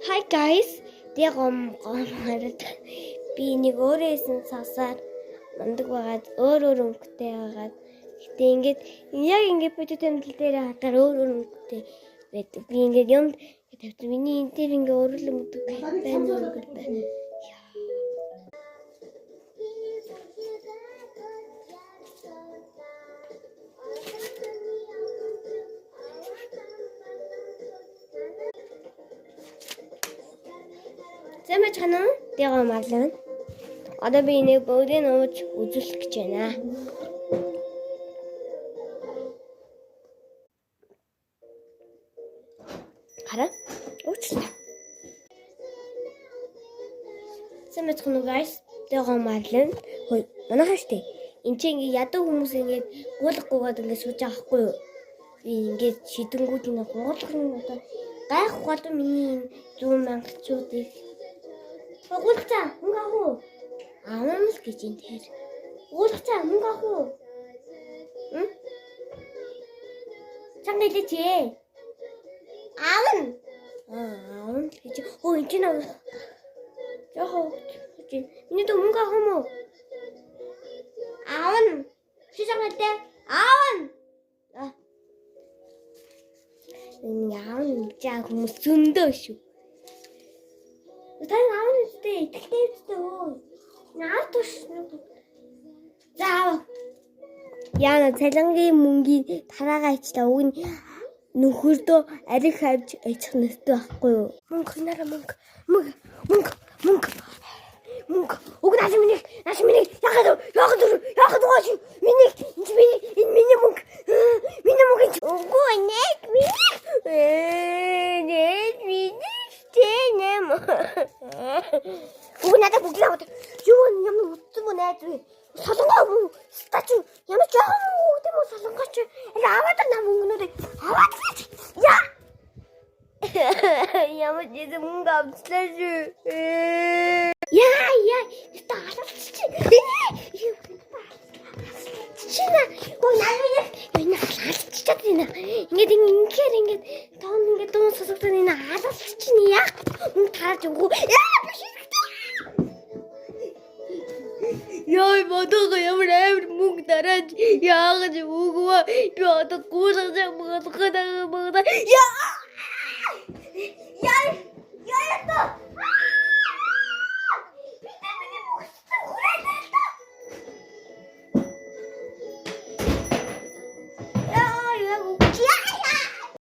Hi guys. Дэгом гоморд би нэг өөрөөсөн сасаар мундаг байгаад өөр өөр өнгөтэй байгаад гэтээ ингээд яг ингээд бодит амьдрал дээр хатаар өөр өөр өнгөтэй байдаг. Би ингээд юмд тавьсан. Миний энэ дээр ингээд өөр л өнгөтэй байна уу гэдэг. Сайн байцгаана уу? Дэгом марлаа. Одоо би энийг бүгдийг нь ууж үзүүлэх гэж байна. Хараа. Уучлаа. Сайн байцгаана уу guys? Дэгом марлаа. Хөөе, манайхан штэ. Энд чинь ингээ ядуу хүмүүс ингээд гуулга гуугаад ингээ сууж байгаа хгүй юу? Би ингээд шидэнгүүд ингээ гуулгах нь одоо гайх болов миний энэ 100 мянгаачуудыг гуулгацаа мөнгө авах уу? Авна л гэж энэ тэр. Гуулгацаа мөнгө авах уу? М? Чанга хэлээч ээ. Аавна. Аа, аавна л гэж. Өө энэ чинь авах. Жохоо. Миний дүү мөнгө авах юм уу? Аавна. Чи чанга хэлээ. Аавна. Аа. Энэ аавна гэж аа хүмүүс зөндөө шүү. Та аавна үстэй итгэлтэй үстэй өө. Наа туш. За аав. Яна цалингийн мөнгийн тараагаа ичлээ. Уг нь нөхөрдөө арих авч очих нөтөө байхгүй юу? Мөнгө нараа мөнгө. Мөнгө мөнгө мөнгө. Мөнгө. Уг наас миний наас миний яхад яхад яхад гош миний энэ миний энэ миний мөнгө. Миний мөнгө энэ. Үгүй нэг миний. Нэг миний тэнэм. Уг надад бүгд аваад. Юу ямар утсан мөн найз вэ? Солонгоо мөн стач ямар жоохон мөнгө юм уу солонгоо чи аль аваад нам мөнгнүүдийг аваад гэж. Яа. Ямар ч юм мөнгө авчлаа шүү. Яа яа, та алалцчих. Чинэ, гоо намыг энэ алалцчихад байна. Ингээд ингээр ингээд тоон ингээд дуун сосогдсон энэ алалцчих нь яах мөнгө таарч өгөө. Яа биш. Яа бодого ямар амар мөнгө дарааж яагаад үгүй би одоо гуулгаж магадгүй магадгүй яа Яа.